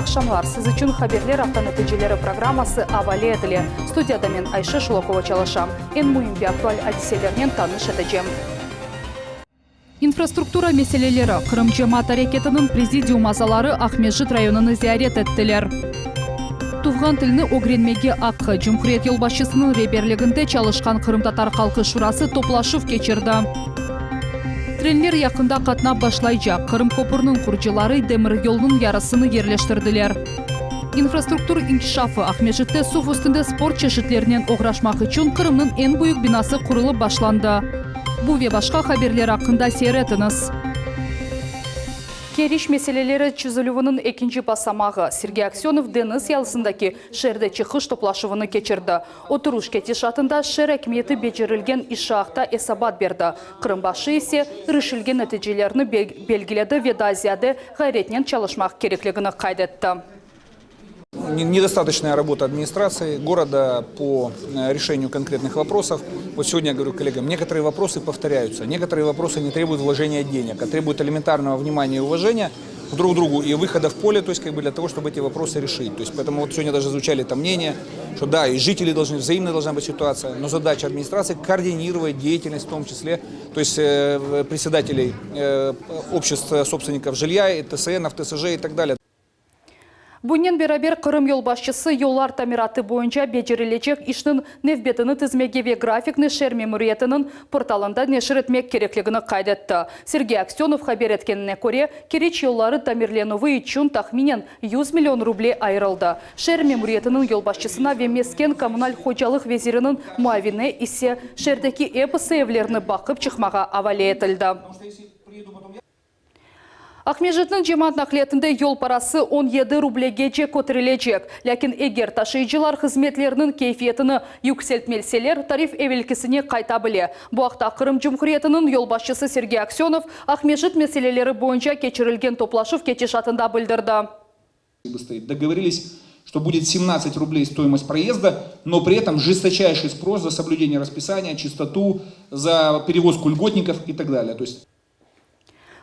aqşamlar! Siz içün Haberler afta neticeleri programması avale etile. Studiyada men, Ayşe Şulakova çalışam. Eñ müim ve aktual adiselernen tanış etecem. İnfrastruktura meseleleri, Qırım cemaat areketiniñ prezidium azaları Aqmescit rayonını ziyaret ettiler. Tuvğan tilni ögrenmege aqqı, Cumhuriyet yolbaşçısınıñ reberliginde çalışqan Qırımtatar halqı şurası toplaşuv keçirdi. Trenler yaqında qatnap başlaycaq, Qırım köpürniñ qurucıları demiryolnıñ yarısını yerleştirdiler. İnfrastruktur inkişafı, Aqmescitte suv üstünde sport çeşitlerinen oğraşmaq içün Qırımnıñ eñ büyük binası qurulıp başlandı. Bu ve başqa haberler aqqında seyir etiñiz. Keriç meseleleri çezilüviniñ ekinci basamağı, Sergey Aksönov deñiz yalısındaki şeerde çıqış toplaşuvını keçirdi. Oturuş ketişatında şeer akimiyeti becerilgen işi aqta esabat berdi, Qırım başı ise irişilgen neticelerni belgiledi ve daa ziyade ğayretnen çalışmaq kerekligini qayd etti. Недостаточная работа администрации города по решению конкретных вопросов. Вот сегодня я говорю коллегам, некоторые вопросы повторяются, некоторые вопросы не требуют вложения денег, а требуют элементарного внимания и уважения друг к другу и выхода в поле, то есть как бы для того, чтобы эти вопросы решить. То есть поэтому вот сегодня даже звучали там мнения, что да, и жители должны, взаимная должна быть ситуация, но задача администрации координировать деятельность в том числе, то есть председателей обществ собственников жилья, и ТСН, ТСЖ и так далее. Bunen beraber Qırım yolbaşçısı yollar tamiratı boyunca becerilecek işniñ nevbetini tizmege ve grafikni şeer memuriyetiniñ portalında neşir etmek kerekligini qayd etti. Sergey Aksönov haber etkenine köre, Keriç yolları tamirlenüvi içün tahminen yüz million ruble ayırıldı. Şeer memuriyetiniñ yolbaşçısına ve mesken-kommunal hocalıq veziriniñ muavine ise şeerdeki episi evlerni baqıp çıqmağa avale etildi. Aqmescitniñ cemaat naqliyatında yol parası 17 rublegece köterilecek. Lâkin eger taşıyıcılar hızmetlerniñ keyfiyetini yükseltmelseler, tarif evelkisine qayta bile. Bu aqta Qırım Cumhuriyetiniñ yolbaşçısı Sergey Aksönov Aqmescit meseleleri boyunca keçirilgen toplaşuv ketişatında bildirdi. Dogovorились, что будет 17 рублей стоимость проезда, но при этом жесточайший спрос за соблюдение расписания, чистоту, за перевозку льготников и так далее. То есть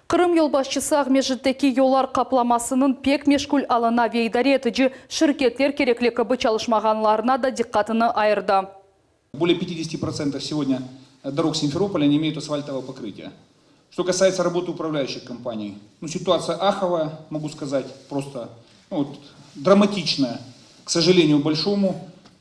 Qırım yolbaşçısı Aqmescitteki yollar qaplamasınıñ pek meşğul alına ve idare etici şirketler kerekli kibi çalışmağanlarına da diqqatını ayırdı. Более 50% сегодня дорог Симферополя не имеют асфальтового покрытия. Что касается работы управляющих компаний, ну, ситуация аховая, могу сказать, просто ну, вот, драматичная, к сожалению большому.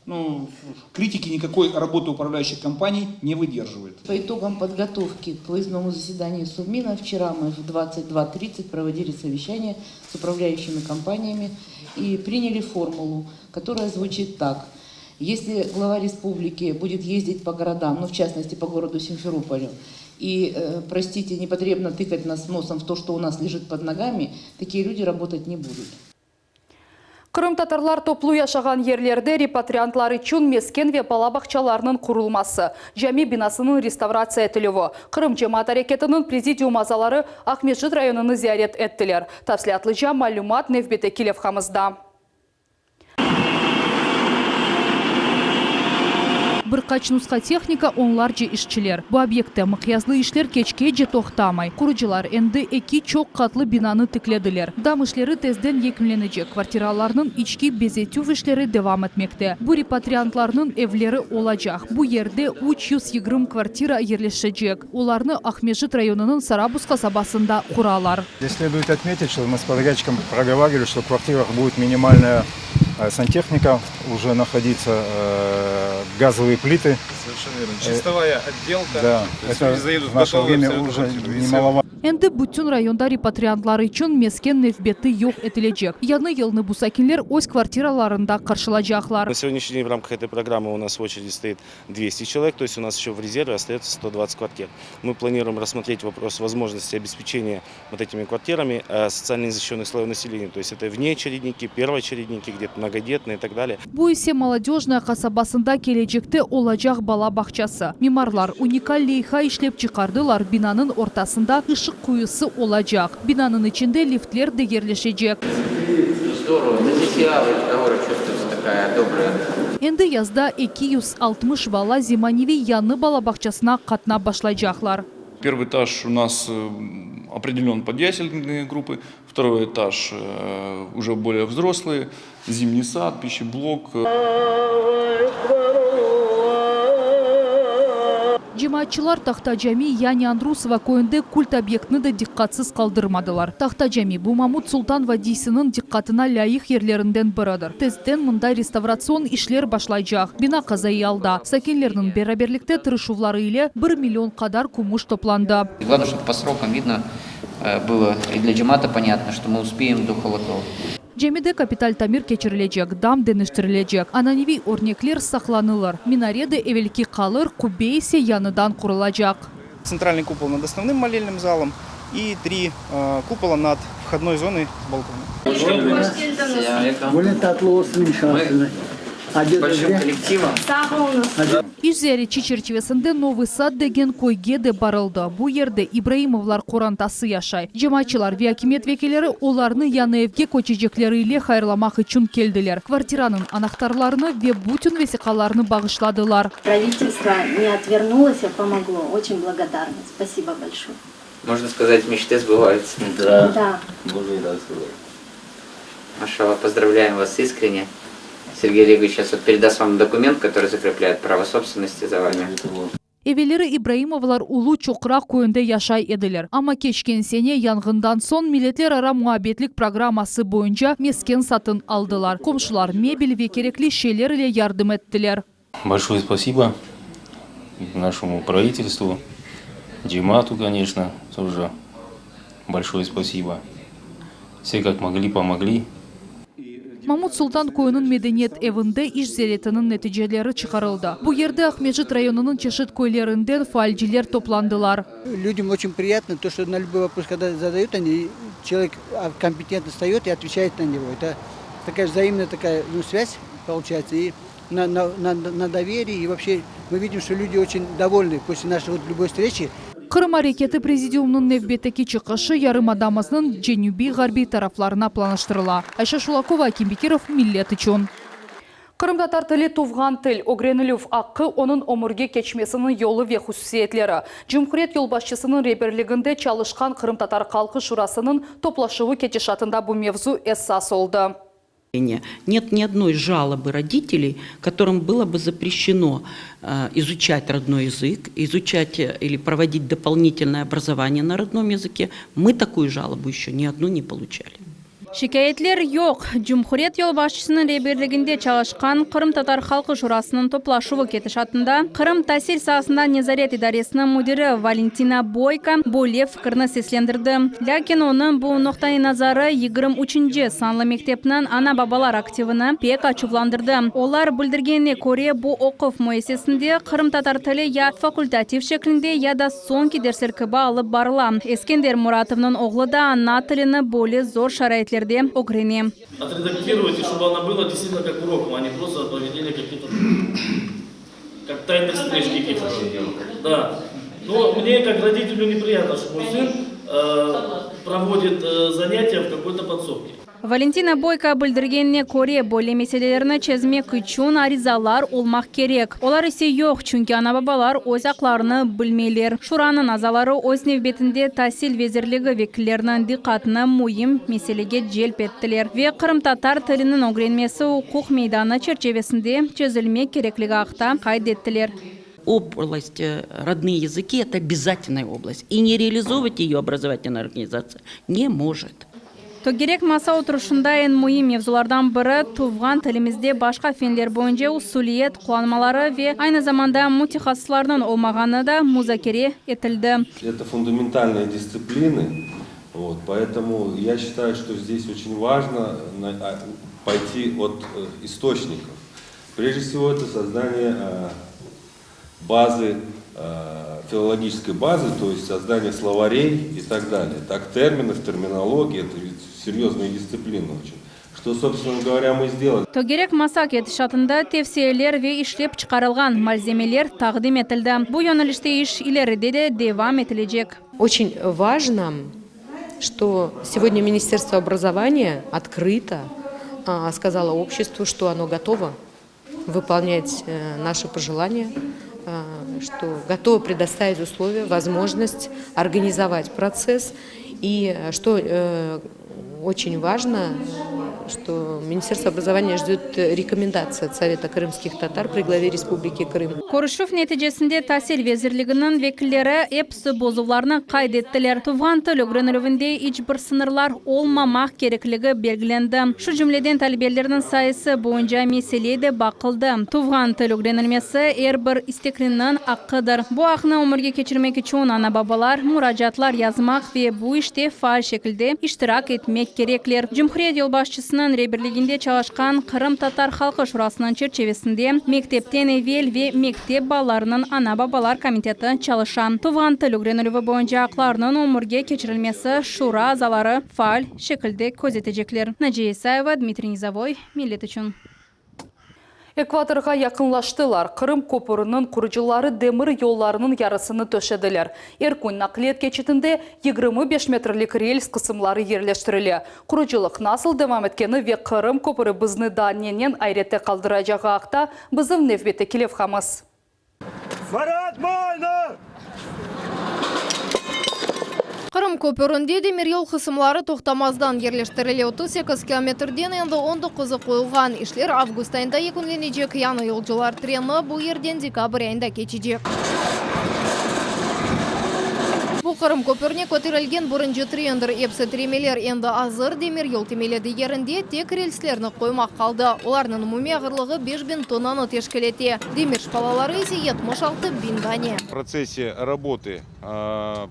Ну, критики никакой работы управляющих компаний не выдерживает. По итогам подготовки к выездному заседанию Совмина вчера мы в 22.30 проводили совещание с управляющими компаниями и приняли формулу, которая звучит так. Если глава республики будет ездить по городам, ну в частности по городу Симферополю, и, простите, непотребно тыкать нас носом в то, что у нас лежит под ногами, такие люди работать не будут. Qırımtatarlar toplu yaşağan yerlerde repatriantlar içün mesken ve bala bağçalarınıñ qurulması, cami binasınıñ restavratsiya etilüvi, Qırım cemaat areketiniñ prezidium azaları Aqmescit rayonını ziyaret ettiler. Tafsilâtlıca malümat nevbetteki levhamızda. Bir qaç nusha tehnika, onlarca işçiler. Bu obyektte mıqyaslı işler keçkece toqtamay. Qurucılar endi eki çoq qatlı binanı tiklediler. Dam işleri tezden yekünlenecek, kvartiralarnıñ içki bezetüv işleri devam etmekte. Bu repatriantlarnıñ evleri olacaq. Bu yerde 320 kvartira yerleşecek. Olarnı Aqmescit rayonınıñ Sarabuz qasabasında quralar. Здесь следует отметить, что мы с подрядчиком проговаривали, что в квартирах будет минимальная сантехника уже находиться, газовые плиты. Совершенно верно. Чистовая отделка. Да, То есть это люди заедут в наше готовые время абсолютно уже квартиры. немаловажно. Endi bütün rayonda repatriantlar içün mesken nevbeti yoq etilecek. Yañı yılnı bu sakinler öz kvartiralarında qarşılacaqlar. На сегодняшний день в рамках этой программы у нас в очереди стоит 200 человек, то есть у нас еще в резерве остается 120 квартир. Мы планируем рассмотреть вопрос возможности обеспечения вот этими квартирами социально незащищенных слоев населения. То есть это внеочередники, первоочередники, где-то многодетные и так далее. Bu ise Molodöjnaya qasabasında kelecekte olacaq bala bağçası. Mimarlar unikal leyha işlep çıqardılar, binanıñ ortasında ışıq quyusı olacaq. Binanıñ içinde liftler de yerleşecek. Здорово. Да здесь и аура разговора чувствуется такая добрая. Endi yazda 260 bala zemaneviy yañı bala bağçasına qatnap başlaycaqlar. Первый этаж у нас. Определен под ясельные группы, второй этаж э, уже более взрослые, зимний сад, пищеблок. Cemaatçılar Tahta Cami, yani Andrusova köyünde kult obyektini de diqqatsız qaldırmadılar. Tahta Cami, bu Mamut Sultan vadiysiniñ diqqatına lâyıq yerlerinden biridir. Tezden mında restavratsion işler başlaycaq. Bina qazaiy alda. Sakinlerniñ beraberlikte tırışuvları ile bir million qadar kümüş toplandı. Glavnoye, ştob po srokam vidno bylo, i dlâ cemaata ponyatno, şto mı uspeyem do holodov. Camide kapital tamir keçirilecek, dam deñiştirilecek, ananeviy örnekler saqlanılır, minare de evelki qalır, qubbe ise yañıdan qurulacaq. Tsentralnıy kupol nad osnovnım molelnım zalom i tri kupola nad vhodnoy zonoy balkona. Hoş keldiñiz. Böyle tatlı olsun inşallah sizni. Большим kollektivom. Sağ oluñız. İş ziyareti çerçivesinde Novıy Sad degen köyge de barıldı. Bu yerde İbraimovlar qorantası yaşay. Cemaatçılar ve akimiyet vekilleri olarnı yañı evge köçecekleri ile hayırlamaq içün keldiler. Kvartiranıñ anahtarlarını ve bütün vesiqalarnı bağışladılar. Pravitelstvo ne otvernulos, a pomoglo. Oçen blagodarnı. Spasibo bolşoye. Mojno skazat, meçtı sbıvayutsâ. Da. Da. Можно и так сказать. Maşallah, pozdravlâyem vas iskrenne. Sergey Olegoviç seyças vot peredast vam dokument, kotorıy zakreplyayet pravo sobstvennosti za vami. Evelleri İbraimovlar Ulu Çoqraq köyünde yaşay ediler. Amma keçken sene yanğından soñ milletlerara muabbetlik programması boyunca mesken satın aldılar. Qomşular mebel ve kerekli şeyler ile yardım ettiler. Bolşoye spasibo našemu pravitelstvu, cemaatu, koneçno, тоже bolşoye spasibo. Vse kak mogli, pomogli. Mamut Sultan köyüniñ medeniyet evinde iş ziyaretiniñ neticeleri çıqarıldı. Bu yerde Aqmescit rayonınıñ çeşit köylerinden faalciler toplandılar. Lüdям oçen priyatno to, çto na lüboy vopros, kogda zadayut oni, çelovek kompetentno vstayot i otveçayet na nego. Eto takaya vzaimnaya takaya, nu, svâzь poluçayetsâ i na na na na doverii i voobşe mı vidim, çto lüdi oçen dovolnı posle našey vot lüboy vstreçi. Qırım areketi prezidiumınıñ nevbetteki çıqışı yarımadamıznıñ cenübiy-ğarbiy taraflarına planlaştırıla. Ayşe Şulakova, Akim Bekirov, Millet içün. Qırımtatar tili tuvğan til, ögrenilüv aqqı, onıñ ömürge keçmesiniñ yolu ve hususiyetleri. Cumhuriyet yolbaşçısınıñ reberliginde çalışqan Qırımtatar halqı şurasınıñ toplaşuvı ketişatında bu mevzu esas oldı. Нет ни одной жалобы родителей, которым было бы запрещено изучать родной язык, изучать или проводить дополнительное образование на родном языке. Мы такую жалобу еще ни одну не получали. Şikâyetler yoq. Cumhuriyet yolbaşçısınıñ reberliginde çalışqan Qırımtatar halqı şurasınıñ toplaşuvı ketişatında Qırım tasil saasında nezaret idaresiniñ müdiri Valentina Boyko böyle fikirni seslendirdi. Lâkin onıñ bu noqta-i nazarı 23-nci sanlı mektepniñ ana-babalar aktivini pek açuvlandırdı. Olar bildirgenine köre, bu oquv müessesinde qırımtatar tili ya fakultativ şeklinde, ya da soñki dersler kibi alıp barıla. Eskender Muratovnıñ oğlu da ana tilini böyle zor şaraitlerde ögrene. Otredaktirovать, ştobu ona bıla deystvitelno kak urokom, a ne prosto provedeniye kakih-to kak taynıh vstreç kakih-to. Da. No mne kak roditelyu nepriyatno, şto moy sın provodit zanyatiya v kakoy-to podsobke. Valentina Boyko bildirgenine köre, böyle meselelerni çezmek içün arizalar olmaq kerek. Olar ise yoq, çünki ana-babalar öz aqlarını bilmeyler. Şuranıñ azaları öz nevbetinde Tasil vezirligi vekilleriniñ diqqatını müim meselege celp ettiler ve qırımtatar tiliniñ ögrenmesi uquq meydanı çerçevesinde çezilmek kerekligi aqta qayd ettiler. Область родные языки, это обязательная область, и не реализовывать ее образовательная организация не может. Tögerek masa oturışında eñ müim mevzulardan biri, tuvğan tilimizde başqa fenler boyunca usuliyet qullanmaları ve aynı zamanda mütehassıslarnıñ olmağanı da muzakere etildi. Это фундаментальные дисциплины, вот, поэтому я считаю, что здесь очень важно пойти от источников. Прежде всего, это создание базы, филологической базы, то есть создание словарей и так далее. Так, терминов, терминологии, это ведь серьезные дисциплины очень. Что, собственно говоря, мы сделали. Tögerek masa ketişatında tevsiyeler ve işlep çıqarılğan malzemeler taqdim etildi. Bu yönelişte iş ileride de devam etilecek. Очень важно, что сегодня Министерство образования открыто сказало обществу, что оно готово выполнять наши пожелания, что готово предоставить условия, возможность организовать процесс. И что очень важно, что Министерство образования ждет рекомендации от Совета крымских татар при главе Республики Крым. Körüşüv neticesinde Tasil vezirliginiñ vekilleri episi bozuvlarnı qayd ettiler. Tuvğan til ögrenilüvinde iç bir sıñırlar olmamaq kerekligi belgilendi. Şu cümleden talebelerniñ sayısı boyunca mesele de baqıldı. Tuvğan til ögrenilmesi er bir istekliniñ aqqıdır. Bu aqnı ömürge keçirmek içün ana-babalar muracaatlar yazmaq ve bu işte faal şekilde iştirak etmek kerekler. Cumhuriyet yolbaşçısınıñ reberliginde çalışqan Qırımtatar halqı şurasınıñ çerçevesinde Mektepten evel ve mektep balalarınıñ ana-babalar komiteti çalışa. Tuvğan til ögrenilüvi boyunca aqlarnıñ ömürge keçirilmesi şura azaları faal şekilde közetecekler. Naciye İsayeva, Dmitriy Nizovoy, Millet içün. Ekvatorğa yaqınlaştılar. Qırım köpüriniñ qurucıları demir yollarınıñ yarısını töşediler. Er kün naqliyet keçitinde 25 metrlik rels qısımları yerleştirile. Qurucılıq nasıl devam etkeni ve Qırım köpüri bizni daa nenen ayrette qaldıracağı aqta bizim nevbetteki levhamız. Qırım köpürinde demiryol qısımları toqtamazdan yerleştirile. 38 kilometrden endi on doquzı qoyulğan. İşler avgust ayında yekünlenecek, yañı yolcular treni bu yerden dekabr ayında keçecek. Bu Qırım köpürine köterilgen birinci trendir. Episi tiremeler endi azır, demiryol temeli de yerinde, tek relslerni qoymaq qaldı. Olarnıñ umumiy ağırlığı 5000 tonnanı teşkil ete, demir şpalaları ise 76 biñ dane. В процессе работы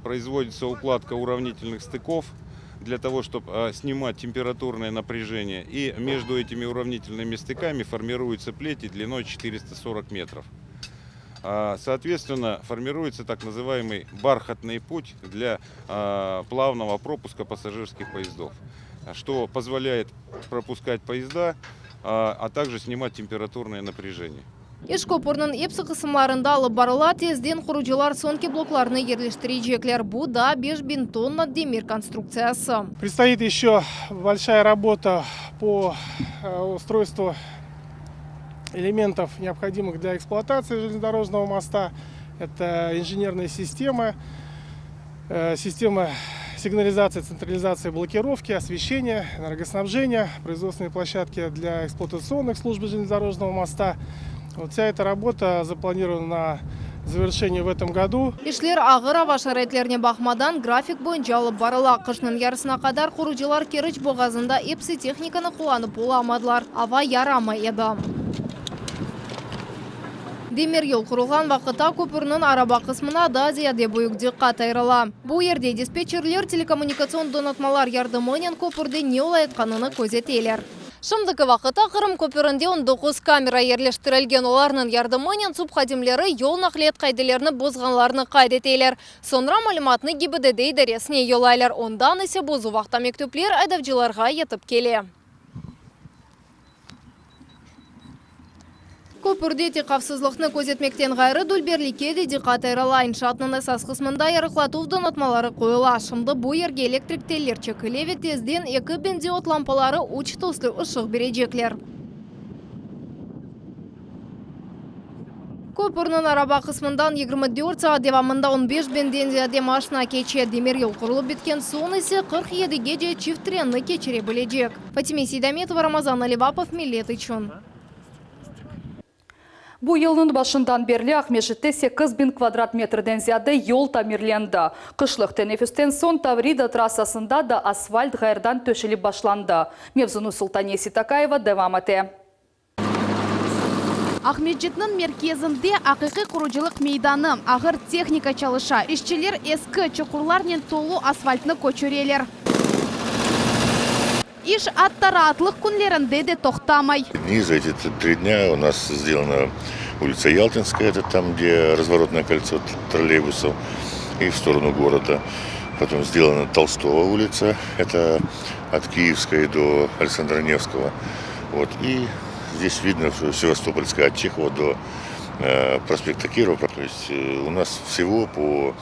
производится укладка уравнительных стыков для того, чтобы снимать температурное напряжение. И между этими уравнительными стыками формируются плети длиной 440 метров. Соответственно, формируется так называемый бархатный путь для плавного пропуска пассажирских поездов, что позволяет пропускать поезда, а также снимать температурное напряжение. İş köpürniñ episi qısımlarında alıp barıla, tezden qurucılar soñki bloklarnı yerleştirecekler. Bu da 5000 tonna demir konstruktsiyası. Предстоит еще большая работа по устройству элементов, необходимых для эксплуатации железнодорожного моста. Это инженерные системы, система сигнализации, централизации, блокировки, освещения, энергоснабжения, производственные площадки для эксплуатационных служб железнодорожного моста. Вот вся эта работа запланирована на завершение в этом году. İşler ağır ava şaraitlerine baqmadan grafik boyunca alıp barıla. Qışnıñ yarısına qadar qurucılar Keriç boğazında episi tehnikanı qullanıp olamadılar. Ava yaramay edi. Demir yol qurulğan vaqıtta köpürniñ araba qısmına daa ziyade büyük diqqat ayırıla. Bu yerde dispetçerler telekommunikatsion donatmalar yardımınen köpürde ne olayatqanını közeteler. Şimdiki vaqıtta Qırım köpürinde 19 kamera yerleştirilgen. Olarnıñ yardımınen ÇUP hadimleri yol naqliyat qaidelerini bozğanlarnı qayd eteler. Soñra malümatnı GİBDD idaresine yollaylar. Ondan ise bozuv aqta mektüpler aydavcılarğa yetip kele. Köpürde tek havfsızlıqnı közetmekten ğayrı dülberlikke de diqqat ayırıla. İnşaatnıñ esas qısmında yarıqlatuv donatmaları qoyula. Şimdi bu yerge elektrik teller çekile ve tezden 2000 diod lampaları üç tüslü ışıq berecekler. Köpürniñ araba qısmından 24 saat devamında 15 biñden ziyade maşina keçe. Demir yol qurulıp bitken soñ ise 47gece çift trenni keçire bilecek. Fatime Seydametova, Ramazan Alivapov, Millet içün. Bu yılnıñ başından berli Aqmescitte 8000 kvadrat metrden ziyade yol tamirlendi. Qışlıq teneffüsten soñ Tavrida trassasında da asfalt ğayrıdan töşelip başlandı. Mevzunı Sultaniye Seytakayeva devam ete. Aqmescitniñ merkezinde aqiqiy qurucılıq meydanı, ağır tehnika çalışa. İşçiler eski çuqurlarnen tolu asfaltnı köçüreler. İş atta raatlıq künlerinde de toqtamay. Дни, за эти 3 дня у нас сделана улица Ялтинская, это там, где разворотное кольцо троллейбусов, и в сторону города. Потом сделана Толстого улица, это от Киевской до Александра Невского. Вот. И здесь видно, что Севастопольская от Чехова до. проспекта Кирова. То есть у нас всего по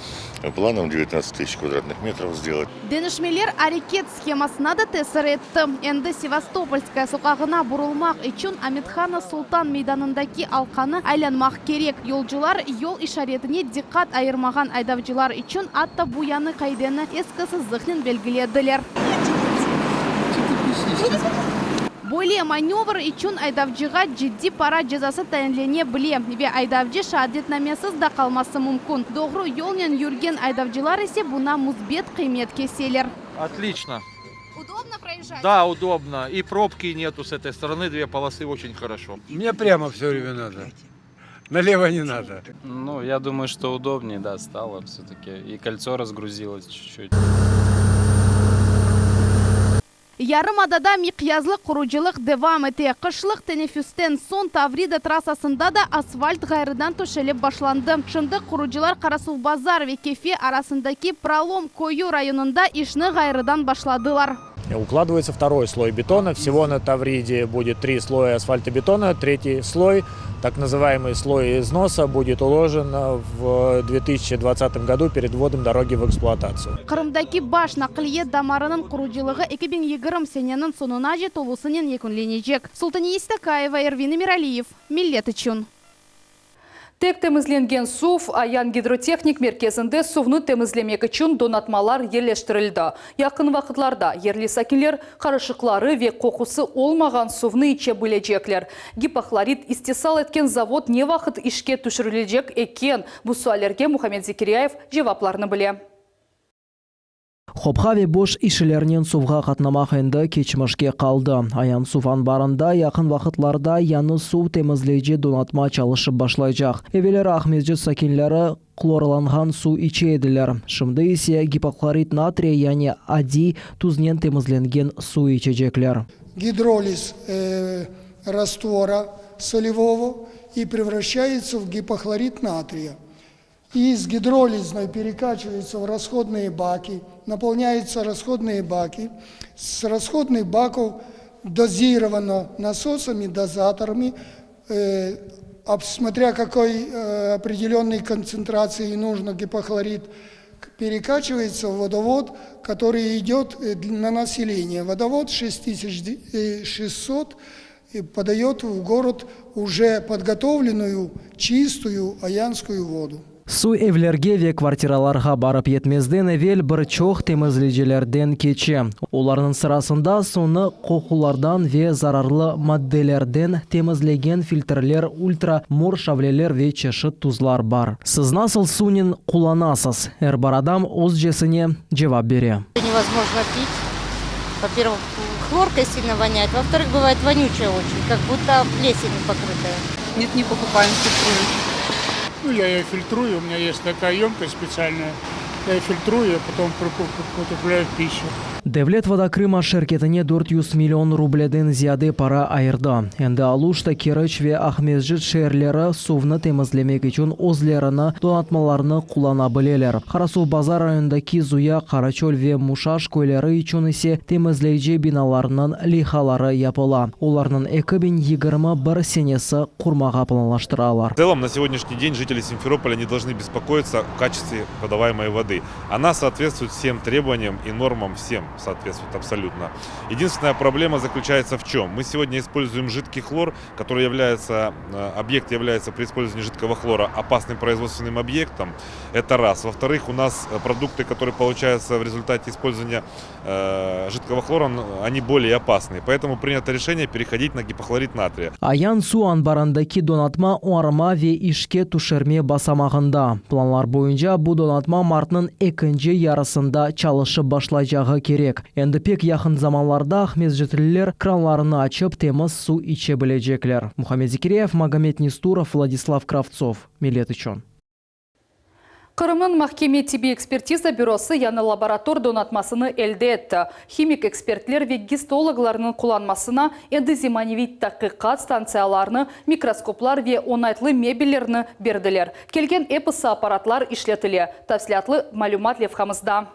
планам 19 тысяч квадратных метров сделать. Deñişmeler areket shemasına da tesir etti. Endi Sevastopolskaya soqağına burulmaq içün Amethanov Sultan meydanındaki alqanı aylanmaq kerek. Yolcular yol işaretine diqqat ayırmağan aydavcılar içün atta bu yañı qaideni eski sızıqnen belgilediler. Böyle manövr içün aydavcığa ciddiy para cezası tayinlene bile ve aydavcı şeadetnamesiz da qalması mümkün. Doğru yolnen yürgen aydavcılar ise buña müsbet qıymet keseler. Отлично. Удобно проезжать? Да, удобно. И пробки нету с этой стороны, две полосы очень хорошо. Мне прямо все время надо. Налево не надо. Ну, я думаю, что удобнее, да, стало все-таки. И кольцо разгрузилось чуть-чуть. Yarımadada miqyaslı qurucılıq devam ete. Qışlıq teneffüsten soñ Tavrida trassasında da asfalt ğayrıdan töşelip başlandı. Şimdi qurucılar Qarasuvbazar ve Kefe arasındaki Prolom köyü rayonında işni ğayrıdan başladılar. Укладывается второй слой бетона. Всего на Тавриде будет три слоя асфальтобетона. Третий слой, так называемый слой износа, будет уложен в 2020 году перед вводом дороги в эксплуатацию. Qırımdaki baş naqliye damarınıñ qurucılığı 2020 seneniñ soñunace tolusınen yekünlenecek. Sultaniye Istakayeva, Ervin Emiraliyev. Millet içün. Tek temizlengen suv Ayan gidrotehnik merkezinde suvnı temizlemek içün donatmalar yerleştirildi. Yaqın vaqıtlarda yerli sakinler qarışıqları ve qoqusı olmağan suvnı içe bilecekler. Gipohlorit istisal etken zavod ne vaqıt işke tüşürilecek eken? Bu suallerge Muhammed Zekiryayev cevaplarını bile. Qopqa ve boş şişelernen suvğa qatnamaq endi keçmişke qaldı. Ayan suv anbarında yaqın vaqıtlarda yañı suv temizleyici donatma çalışıp başlaycaq. Evelleri Aqmescit sakinleri hlorlanğan suv içe ediler. Şimdi ise gipohlorit natriy yani adiy tuznen temizlengen suv içecekler. Гидролиз раствора солевого и превращается в гипохлорит натрия. И из гидролизной перекачивается в расходные баки, наполняются расходные баки. С расходных баков дозировано насосами, дозаторами, смотря какой определенной концентрации нужно гипохлорит, перекачивается в водовод, который идет на население. Водовод 6600 и подает в город уже подготовленную чистую аянскую воду. Suv evlerge ve kvartiralarğa barıp yetmezden evel bir çoq temizleyicilerden keçe. Olarnıñ sırasında suvnı qoqulardan ve zararlı maddelerden temizlegen filtrler, ultra mor şavleler ve çeşit tuzlar bar. Siz nasıl suvnen qullanasız? Er bir adam özcesine cevap bere. Невозможно пить. Во-первых, хлоркой сильно воняет. Во-вторых, бывает вонючая очень, как будто плесенью покрытая. Нет, не покупаем, фильтруем. Ну, я ее фильтрую, у меня есть такая емкость специальная. Я ее фильтрую, а потом употребляю в пищу. Devlet Voda Krıma şirketine 400 million rubleden ziyade para ayırdı. Endi Aluşta, Keriç ve Aqmescit şeerleri suvnı temizlemek içün özleriniñ donatmalarını qullana bileler. Qarasuvbazar rayonındaki Zuya, Qaraçöl ve Muşaş köyleri içün ise temizleyici binalarınıñ leyhaları yapıla. Olarnı 2021 senesi qurmağa planlaştıralar. В целом, на сегодняшний день жители Симферополя не должны беспокоиться о качестве подаваемой воды. Она соответствует всем требованиям и нормам, всем соответствует абсолютно. Единственная проблема заключается в чем? Мы сегодня используем жидкий хлор, который является, объект является при использовании жидкого хлора опасным производственным объектом. Это раз. Во-вторых, у нас продукты, которые получаются в результате использования жидкого хлора, они более опасны. Поэтому принято решение переходить на гипохлорит натрия. Ayan suv anbarındaki donatma oñarma ve işke tüşürme basamağında. Planlar boyunca bu donatma martnıñ ekinci yarısında çalışıp başlayacağı kerek. Endi pek yaqın zamanlarda Aqmescitliler kranlarını açıp temiz suv içe bilecekler. Muhammed Zikiriyev, Magomed Нестуров, Владислав Кравцов. Millet içün. Qırımnıñ mahkeme tibbiy ekspertiza bürosı yañı laborator donatmasını elde etti. Himik ekspertler ve gistologlarnıñ qullanmasına endi zemaneviy taqiqat stantsiyalarını, mikroskoplar ve oñaytlı mebellerni berdiler. Kelgen episi apparatlar işletile. Tafsilâtlı malümat levhamızda.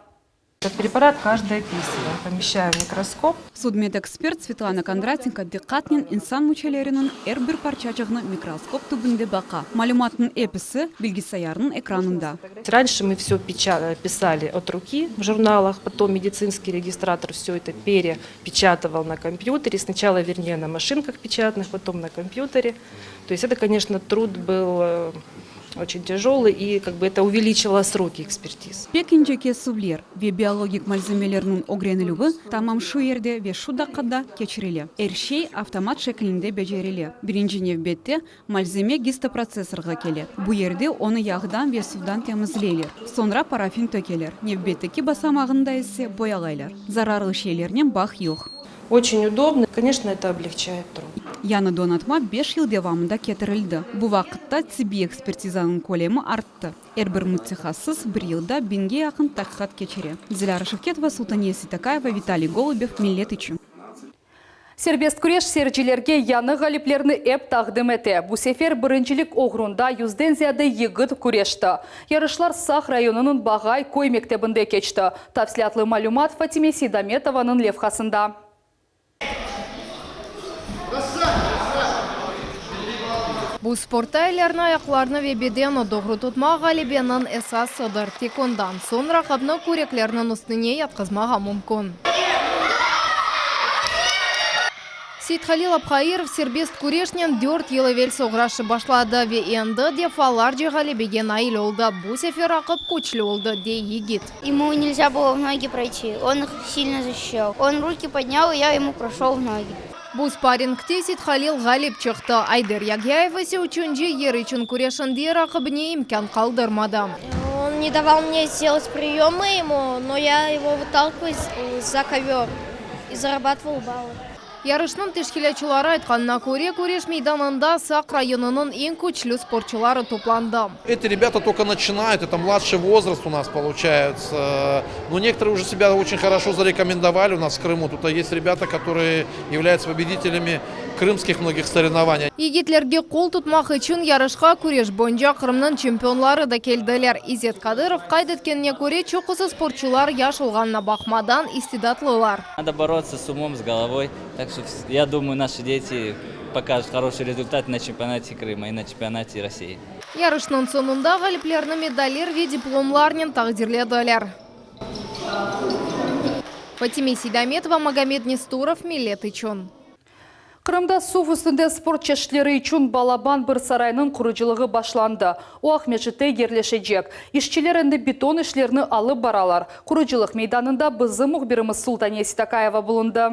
Preparat каждый описываем, помещаем в микроскоп. Sudmedekspert Svetlana Kondratenko diqqatnen insan müçeleriniñ er bir parçacığını mikroskop tübünde baqa. Malümatnıñ episi bilgisayarnıñ ekranında. Раньше мы все писали от руки в журналах, потом медицинский регистратор все это перепечатывал на компьютере. Сначала, вернее, на машинках печатных, потом на компьютере. То есть это, конечно, труд был э, очень тяжелый, и как бы это увеличило сроки экспертиз. Pek ince kesüvler ve biologik malzemelerniñ ögrenilüvi tamam şu yerde ve şu daqqada keçirile. Er şey avtomat şeklinde becerile. Birinci nevbette malzeme gistoprotsessorğa kele, bu yerde onı yağdan ve suvdan temizleyler, soñra parafin tökeler, nevbetteki basamağında ise boyalaylar. Zararlı şeylernen bağ yoq. Очень удобно. Конечно, это облегчает труд. Yañı donatma beş yıl devamında ketirildi. Bu vaqıtta tibbiy ekspertizanıñ kölemi arttı. Er bir mütehassıs bir yılda biñge yaqın taqiqat keçire. Dilâra Şevketova, Sultaniye Seytakayeva, Vitaliy Golubev, Millet içün. Serbest küreş seyircilerge yañı ğaliplerni ep taqdim ete. Bu sefer birincilik oğrunda yüzden ziyade yigit küreşti. Yarışlar Saq rayonınıñ Bağay köy mektebinde keçti. Tafsilâtlı malümat Fatime Seydametovanıñ levhasında. Bu sportta ellerni, ayaqlarnı ve bedenni doğru tutmaq ğalebeniñ esasıdır. Tek ondan soñ raqipni küreklerniñ üstüne yatqızmağa mümkün. Seythalil Abhairov serbest küreşnen dört yıl evelsi oğraşıp başladı ve endi defalarca ğalebege nail oldı. Bu sefer raqip küçlü oldı, dey yigit. Ему нельзя было в ноги пройти, он их сильно защищал. Он руки поднял, и я ему прошел в ноги. Bu sparringte Seythalil ğalip çıqtı. Ayder Yagyayev ise üçünci yer içün küreşinde raqibine imkân qaldırmadı. Он не давал мне сделать приемы ему, но я его выталкивал за ковер и зарабатывал баллы. Yarışnıñ teşkilâtçıları aytqanına köre, küreş meydanında Saq rayonınıñ eñ küçlü sportçuları toplandı. Эти ребята только начинают, это младший возраст у нас получается. Но некоторые уже себя очень хорошо зарекомендовали у нас в Крыму. Тут есть ребята, которые являются победителями крымских многих соревнований. Yigitlerge qol tutmaq içün yarışqa küreş boyunca Qırımnıñ çempionları da keldiler. İzet Kadırov qayd etkenine köre, çoqusı sportçular yaş olğanına baqmadan, istidatlılar. Надо бороться с умом, с головой. Так что я думаю, наши дети покажут хороший результат на чемпионате Крыма и на чемпионате России. Yarışnıñ soñunda ğaliplerni medaller ve diplomlarnen taqdirlediler. Fatime Seydametova, Magomed Nesturov, Millet içün. Qırımda suv üstünde sport çeşitleri içün balaban bir saraynıñ qurucılığı başlandı. O, Aqmescitte yerleşecek. İşçiler endi beton işlerini alıp baralar. Qurucılıq meydanında bizim mühbirimiz Sultaniye Seytakayeva bulundı.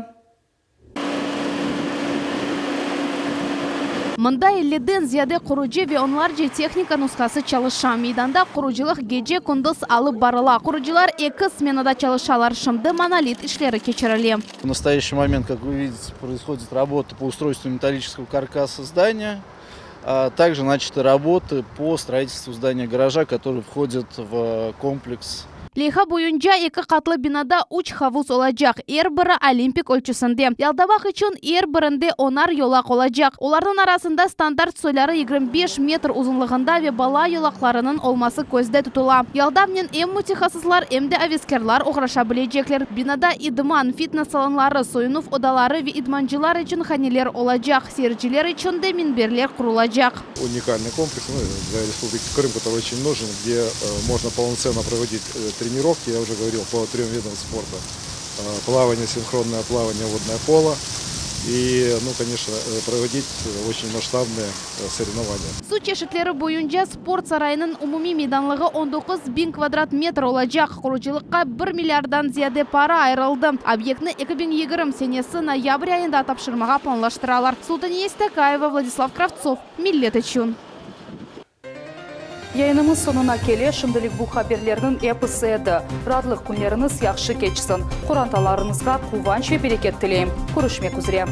Mında elliden ziyade qurucı ve onlarca tehnika nushası çalışa. Meydanda qurucılıq gece-kündüz alıp barıla. Qurucılar eki smenada çalışalar. Şimdi monolit işleri keçirile. В настоящий момент, как вы видите, происходит работа по устройству металлического каркаса здания. А также начаты работы по строительству здания гаража, который входит в комплекс. Leyha boyunca eki qatlı binada üç havuz olacaq, er biri olimpik ölçüsinde. Yaldamaq içün er birinde onar yolaq olacaq. Olarnıñ arasında standart soyları 25 metr uzunlığında ve bala yolaqlarınıñ olması közde tutula. Yaldavnen em mütehassıslar, em de aveskârlar oğraşa bilecekler. Binada idman, fitnes salonları, soyunuv odaları ve idmancılar içün haneler olacaq, seyirciler içün de minberler qurulacaq. Уникальный комплекс ну, для Республики Крым, который очень нужен, где э, можно полноценно проводить э, тренировки, я уже говорил, по трем видам спорта. Э, плавание, синхронное плавание, водное поло. И, ну, конечно, проводить очень масштабные соревнования. Suv çeşitleri boyunca sport sarayınıñ umumiy meydanlığı 19 biñ kvadrat metr olacaq. Qurucılıqqa 1 milliarddan ziyade para ayırıldı. Obyektni 2020 senesi noyabr ayında tapşırmağa planlaştıralar. Sultaniye Seytakayeva, Vladislav Kravtsov, Millet içün. Yayınımız soñuna kele, şimdilik bu haberlerniñ episi edi. Raatlıq künleriñiz yahşı keçsin. Qorantalarıñızğa quvanç ve bereket tileyim. Körüşmek üzre.